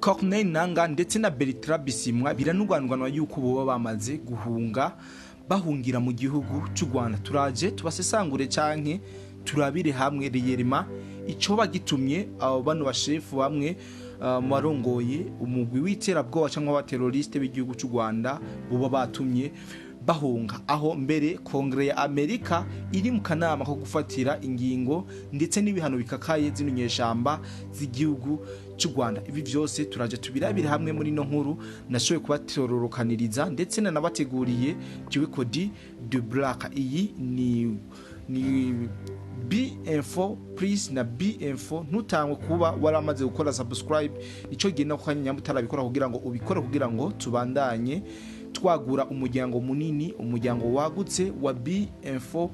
Corneille Nanga ndetse na Bertrand Bisimwa biranugwanugwanwa yuko boba bamaze guhunga, bahungira mu gihugu cy'u Rwanda. Turaje tubasesangure canke turabire hamwe réellement icoba gitumye abo bano bashefu bamwe mu barongoye umugwi w'iterabwoba cyangwa abateroriste b'igihugu cy'u Rwanda boba batumye bahunga, aho mbere Kongere ya Amerika iri mu kanama ko gufatira ingingo ndetse n'ibihano bikakaye zino nyeshamba z'igihugu cy'u Rwanda. Ibi byose turaje tubirabire hamwe muri no nkuru nashoboye kubatororokaniriza ndetse nanabateguriye jewe Cody de Black. Iyi ni B Info Please na B Info. Ntutangwe kuba waramaze gukora subscribe, nico gihe nako kanya utarabikora kugira ngo ubikore, kugira ngo tubandanye twagura umuryango munini, umuryango wagutse wa B Info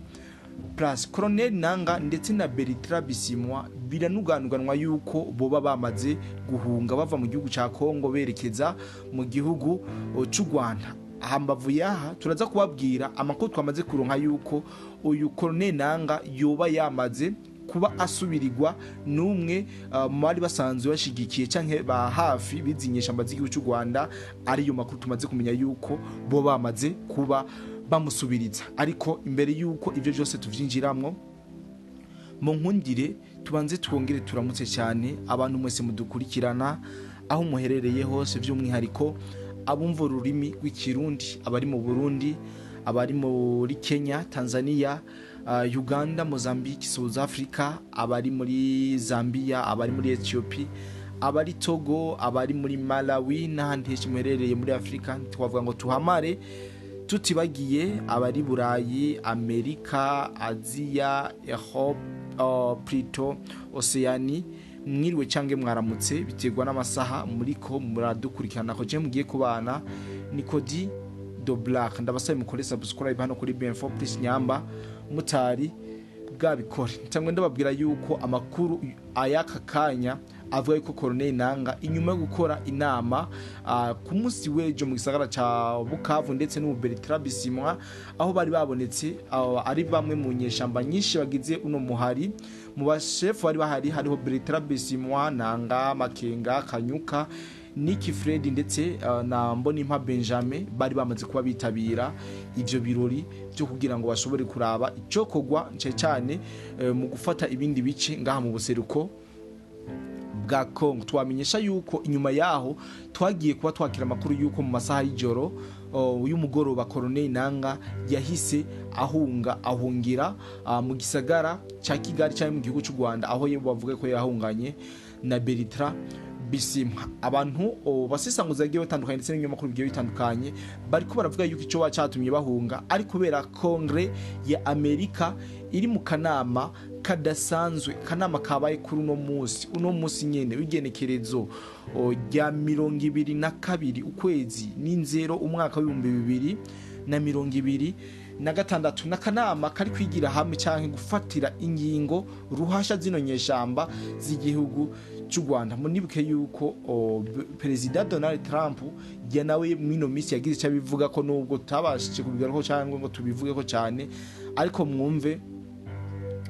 Plus. Colonel Nanga ndetse na Bertrand Bisimwa biranuganuganwa yuko boba bamaze guhunga bava mu gihugu ca Kongo berekeza mu gihugu c'u Rwanda. Hambavu yaha turaza kubabwira amakuru twamaze kuronka yuko uyu Colonel Nanga yoba yamaze kuba asubirirwa n'umwe mu bari basanzwe bashigikiye canke ba hafi bizi inyeshamba z'igihugu cy'u Rwanda. Ariyo makuru tumaze kumenya yuko bo bamaze kuba bamusubiriza. Ariko imbere yuko ivyo byose tuvyinjiramwo, mu nkundire tubanze twongere turamutse cyane abantu mwese mudukurikirana aho muherereye hose, by'umwihariko abumva ururimi rw'Ikirundi, abari mu Burundi, abari muri Kenya, Tanzania, Uganda, Mozambique, South Africa, abari muri Zambia, abari muri Ethiopia, abari Togo, abari muri Malawi n'ahandi henshi muherereye muri Afurika. Twavuga ngo tuhamare tutibagiye abari Burayi, Amerika, Aziya, Europe, plutôt Océanie. Mwiriwe cyangwa mwaramutse, biterwa n'amasaha muriko muradukurikirana. Ko je mugiye kubana ni Cody do Black. Ndabasabe mukore subscribe hano kuri B4 Plus nyamba mutari bwabikore. Cyangwa ndababwira yuko amakuru ayaka kanya avuga yuko Colonel Nanga, inyuma yo gukora inama ku munsi w'ejo mu gisagara ca Bukavu ndetse n'ubu Bertrand Bisimwa, aho bari babonetse ari bamwe mu nyeshamba nyinshi bagize uno muhari, mu bashefu bari bahari hariho Bertrand Bisimwa, Nanga, Makenga, Kanyuka, Nick Fred ndetse na Mbonimpa Benjamin. Bari bamaze kuba bitabira ivyo birori byo kugira ngo bashobore kuraba icokogwa cyane cyane mu gufata ibindi bice ngaha mu buseruko bwa Congo. Twamenyesha yuko inyuma yaho twagiye kuba twakira amakuru yuko mu masaha y'ijoro y'umugoroba Colonel Nanga yahise ahunga, ahungira mu gisagara cya Kigali cyangwa mu gihugu cy'u Rwanda, aho ye bavuga ko yahunganye na Bertrand Bisimwa. Abantu basesanguza bagiye batandukanye ndetse n'ibinyamakuru bigiye bitandukanye bariko baravuga yuko ico cyatumye bahunga ari kubera Kongre ya Amerika iri mu kanama kadasanzwe, kanama kabaye kuri uno munsi nyene w'igenekerezo rya 22 ukwezi n'inzero umwaka w'2026, n'akanama kari kwigira hamwe cyangwa gufatira ingingo ruhasha zino nyeshamba z'igihugu cy'u Rwanda. Munibuke yuko Perezida Donald Trump ya nawe mwino minsi yagize icyo abivuga ko, nubwo tutabashije kubigarukaho cyangwa ngo tubivuge ko cyane, ariko mwumve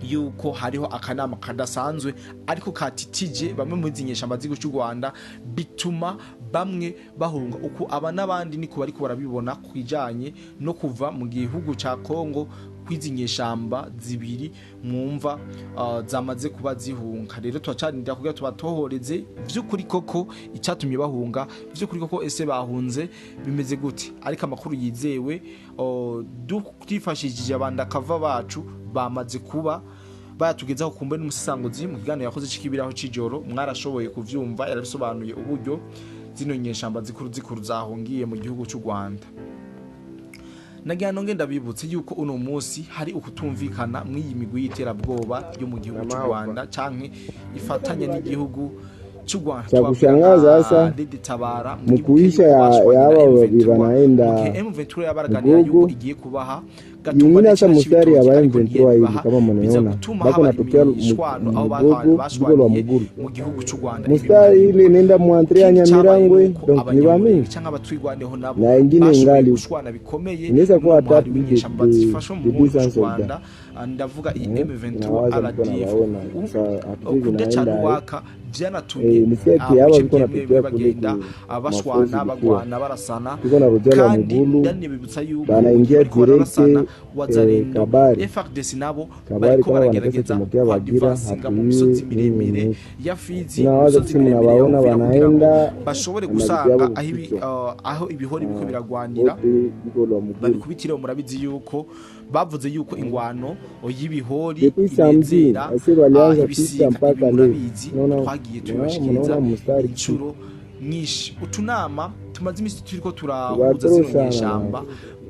yuko hariho akanama kadasanzwe ariko katitije bamwe muri izi nyeshamba z'igihugu cy'u Rwanda, bituma bamwe bahunga. Uko aba n'abandi niko bariko barabibona ku bijanye no kuva mu gihugu ca Kongo kw'izi nyeshamba zibiri mwumva zamaze kuba zihunga. Rero turacanira kugira tubatohoreze vy'ukuri koko icyatumye bahunga, vy'ukuri koko ese bahunze bimeze gute. Ariko amakuru yizewe twifashishije abandakava bacu bamaze kuba bayatugezaho, kumbe n'umusisanguzi mu kiganiro yakoze cikibiraho cijoro mwarashoboye kuvyumva, yarabisobanuye uburyo zino nyeshamba zikuru zikuru zahungiye mu gihugu cy'u Rwanda. Nagira nonge ndabibutse yuko uno munsi hari ukutumvikana mw'iyi migwi y'iterabwoba yo mu gihugu cy'u Rwanda canke ifatanya n'igihugu cy'u Rwanda. Cha kushangaza sasa Tabara mukuisha ya hawa wanaenda M23 yabaraganira yuko Mugugu igiye kubaha ingine hata mustari ya ba M23 hivi kama mnaona bako natokea Mugogo, Bugo lwa Muguru, mu gihugu cy'u Rwanda. Mustari ile inaenda muantre ya Nyamirangwe, donc ni bamingi cyangwa abatwigwaneho nabo na ingine ingali gushwana bikomeye inaweza kuwa hata plus zifasha de mu 200 Rwanda. Ndavuga iyi Eh, M23 nawaza mko RDF nawaona sasa, hatujui kudacana vinaenda waka Vyanatumye Ni si ati mu hawa bice viko bimwe bimwe napitia kule bagenda ku bashwana, mafosi ilikuwa bagwana, barasana. iko na rudia lwa Kandi Mugulu, ndanibibutsa yuko banaingia bariko bararasana, direct Wazalendo, Kabari FARDC nabo Kabari bariko kama wanatesa baragerageza tumokea Bagira kwadivansinga mu hatuyue misozi nini miremire nini ya Fizi, nawaza imisozi kisi miremire ya mnawaona Uvira, kugira ngo wanaenda bashobore na mabibi gusanga yabo aho kukichwa aho ibihori biriko biragwanira bote iko lwa Mugulu. babikubitire. Murabizi yuko bavuze yuko ingwano y'ibihori Depuis samedi inezera ase walianza vita ibisiga. Ibi mpaka leo murabizi, naona twagiye tubibashikiriza mnaona mstari kichwa inshuro nyinshi. Utunama tumaze iminsi turiko turahuza batoro zino sana nyeshamba,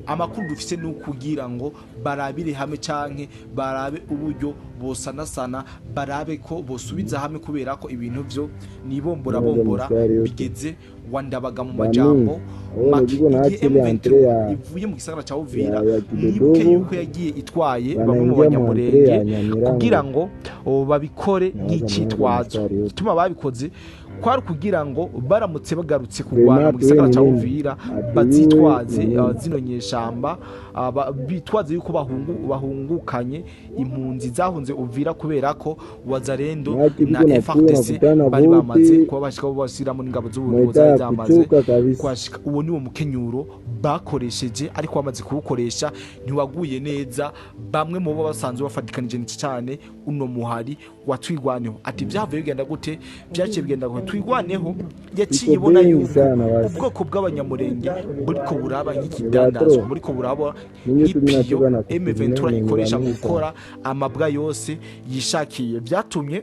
amakuru dufise ni ukugira ngo barabire hamwe canke barabe uburyo bosanasana, barabe ko bosubiza hamwe, kubera ko ibintu vyo nibombora naona bombora mstari yote bigeze wandabaga mu bamingi majambo aone make. biko na Igihe acha ile M23 entre ya ivuye mu gisagara ca Uvira, ya mwibuke Kidodogo yuko yagiye itwaye bamwe mu wanaingia mu entre Banyamurenge ya Nyamirango kugira ngo babikore nawaza mnaona ile nk'icitwazo. mstari yote Igituma babikoze kwari kugira ngo baramutse bagarutse kurwana mu Vraiment tuwe gisagara ni ca nini Uvira, atuyue bazitwaze ni nini zino nyeshamba, bitwaze yuko bahungukanye impunzi zahunze Uvira, kubera ko Wazalendo maki na biko nakuya FARDC nakutana bari bamaze bote kuba bashika bashiramwo n'ingabo z'Uburundi mweta zari ya zamaze kuchoka kabisa. kuhashika. Uwo ni wo mukenyuro bakoresheje, ariko bamaze kuwukoresha ntiwaguye neza bamwe mu bo basanzwe bafatikanije cyane uno muhari wa Twigwaneho. Ati byavuye bigenda gute? Byaciye bigenda gute? Twigwaneho yaciye Iko ibona bengi yuko sana basi ubwoko bw'Abanyamurenge buriko buraba ni nk'ikidandazwa, batro buriko buraba ninyo nk'ipiyo tuminatoka na M23 kutumia ni ikoresha mu bamingi sana. gukora amabwa yose yishakiye. Byatumye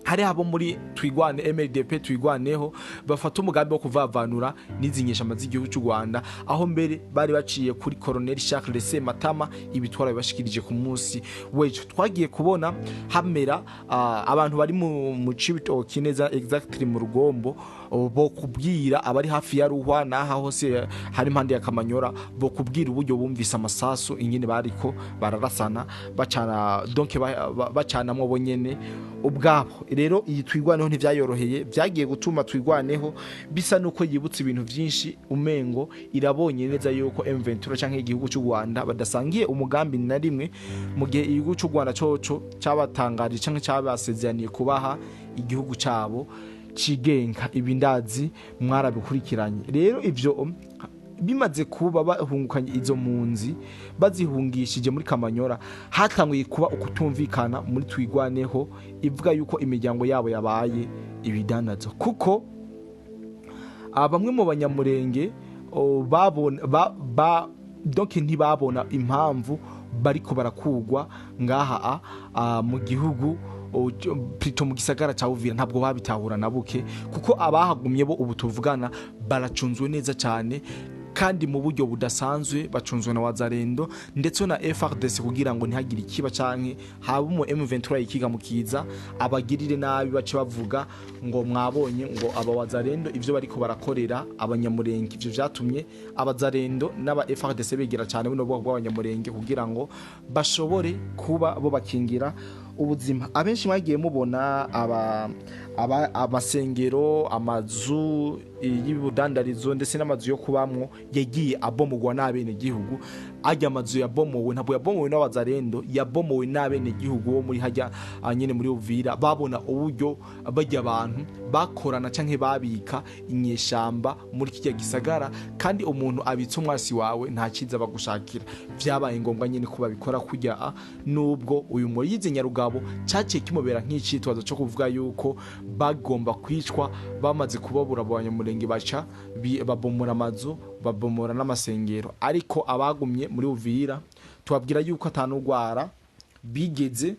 hari abo muri Twigwane, MLDP Twigwaneho, bafata umugambi wo kuvavanura n'izi nyeshamba z'igihugu cy'u Rwanda, aho mbere bari baciye kuri Colonel Charles Sematama. Ibitwara bibashikirije ku munsi w'ejo, twagiye kubona hamera abantu bari mu Cibitoki, neza exactly mu Rugombo, bo kubwira abari hafi ya Ruhwa n'aha hose hari impande ya Kamanyora, bo kubwira uburyo bumvise amasasu ingene bariko bararasana, bacana, donc bacanamwo bo nyene ubwabo. Rero iyi Twigwaneho ntivyayoroheye, vyagiye gutuma Twigwaneho bisa nuko yibutse ibintu vyinshi, umengo irabonye neza yuko M23 canke igihugu cy'u Rwanda badasangiye umugambi na rimwe, mu gihe igihugu cy'u Rwanda coco cabatangarije canke cabasezeraniye kubaha igihugu cabo cigenga. Ibi ndazi mwarabikurikiranye. Rero ivyo bimaze kuba, bahungukanye izo mpunzi bazihungishije muri Kamanyora, hatanguye kuba ukutumvikana muri Twigwaneho, ivuga yuko imiryango yabo yabaye ibidandazo, kuko bamwe mu Banyamurenge babona donc ntibabona impamvu bariko barakugwa ngaha mu gihugu, plutôt mu gisagara ca Uvira. Ntabwo babitahura na buke, kuko abahagumye bo ubu tuvugana baracunzwe neza cyane kandi mu buryo budasanzwe, bacunzwe na Wazalendo ndetse na FARDC, kugira ngo ntihagire ikiba canke haba mu M23 ikiga mukiza abagirire nabi, bace bavuga ngo mwabonye ngo aba Wazalendo ivyo bariko barakorera Abanyamurenge. Ivyo vyatumye Abazalendo n'aba FARDC begera cyane buno bwoko bw'Abanyamurenge kugira ngo bashobore kuba bo bakingira ubuzima. Abenshi mwagiye mubona amasengero, amazu y'ubudandarizo ndetse n'amazu yo kubamwo yagiye abomogwa n'abenegihugu. Ajya amazu yabomowe ntabwo yabomowe n'Abazarendo, yabomowe n'abenegihugu bo muri hajya nyene muri Uvira. Babona uburyo bajya abantu bakorana canke babika inyeshamba muri kijya gisagara, kandi umuntu abitse umwasi wawe nta cyiza bagushakira. Vyabaye ngombwa nyene ko babikora kujya nubwo uyu Moyize Nyarugabo caciye kimubera nk'icitwazo cyo kuvuga yuko bagomba kwicwa. Bamaze kubabura Abanyamurenge, baca babomora amazu, babomora n'amasengero. Ariko abagumye muri Uvira tubabwira yuko atanugwara bigeze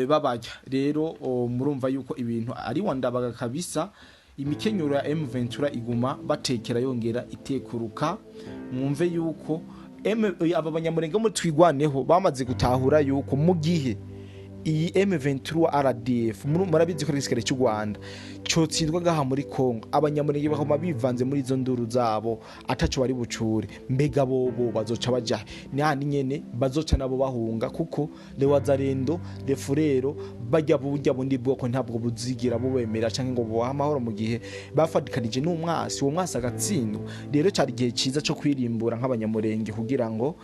babajya. Rero murumva yuko ibintu ari wandabaga kabisa. Imikenyero ya M23 iguma batekera yongera itekuruka. Mwumve yuko aba Banyamurenge muri Twigwaneho bamaze gutahura yuko mu gihe iyi M23 RDF, murabizi ko ari igisirikare cy'u Rwanda, cotsindwa ngaha muri Kongo, Abanyamurenge bakoma bivanze muri izo nduru zabo ataco bari bucure. Mbega bobo bazoca baja ni handi nyene bazoca nabo bahunga, kuko le Wazalendo, le Furero, bajya burya bundi bwoko ntabwo buzigira bubemera canke ngo bubahe amahoro mu gihe bafatikanije n'umwasi, uwo mwasi agatsindwa. Rero cari igihe ciza co kwirimbura nk'Abanyamurenge kugira ngo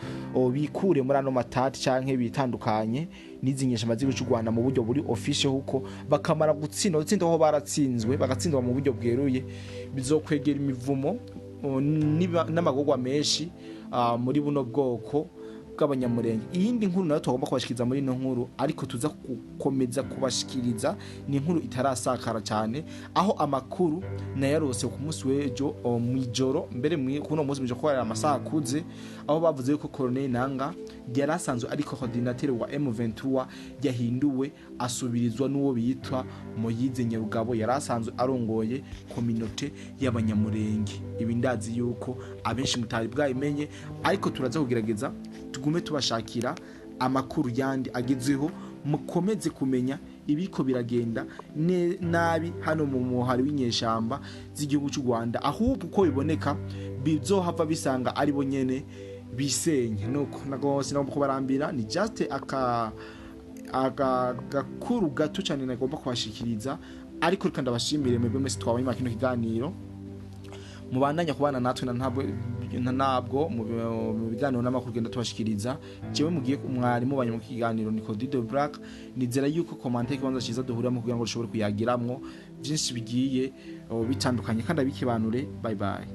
bikure muri ano matati canke bitandukanye. n'izi nyeshamba z'igihugu cy'u Rwanda mu buryo buri official, kuko bakamara gutsinda aho baratsinzwe, bagatsindwa mu buryo bweruye, bizokwegera imivumo n'amagorwa menshi muri buno bwoko bw'Abanyamurenge. Iyindi nkuru nayo tugomba kubashikiriza muri ino nkuru, ariko tuza gukomeza kubashikiriza, ni inkuru itarasakara cyane, aho amakuru nayarose ku munsi w'ejo mw'ijoro, mbere kuno munsi mw'ijoro, ko amasaha akuze, aho bavuze yuko Colonel Nanga yari asanzwe ari coordinateur wa M23 yahinduwe, asubirizwa n'uwo bitwa Moyize Nyarugabo yari asanzwe arongoye communauté y'Abanyamurenge. Ibi ndazi yuko abenshi mutari bwabimenye, ariko turaza kugerageza tugume tubashakira amakuru yandi agezweho, mukomeze kumenya ibiko biragenda nabi hano mu muhari w'inyeshamba z'igihugu cy'u Rwanda. Ahubwo uko biboneka bizohava bisanga ari bo nyene bisenye. Nuko nago sinagomba kubarambira, ni just aka gakuru gato cyane nagomba kubashikiriza, ariko reka ndabashimire mwebwe mwese twabonye muri kino kiganiro, mubandanya kubana natwe na ntabwo mu biganiro n'amakuru genda tubashikiriza. Jewe mugiye mwari mubanye mu kiganiro ni Codido Black. Nizera yuko commentaire ikibanza cyiza duhuriramo kugira ngo dushobore kuyagiramwo byinshi bigiye bitandukanye, kandi abikibanure. Bye bye.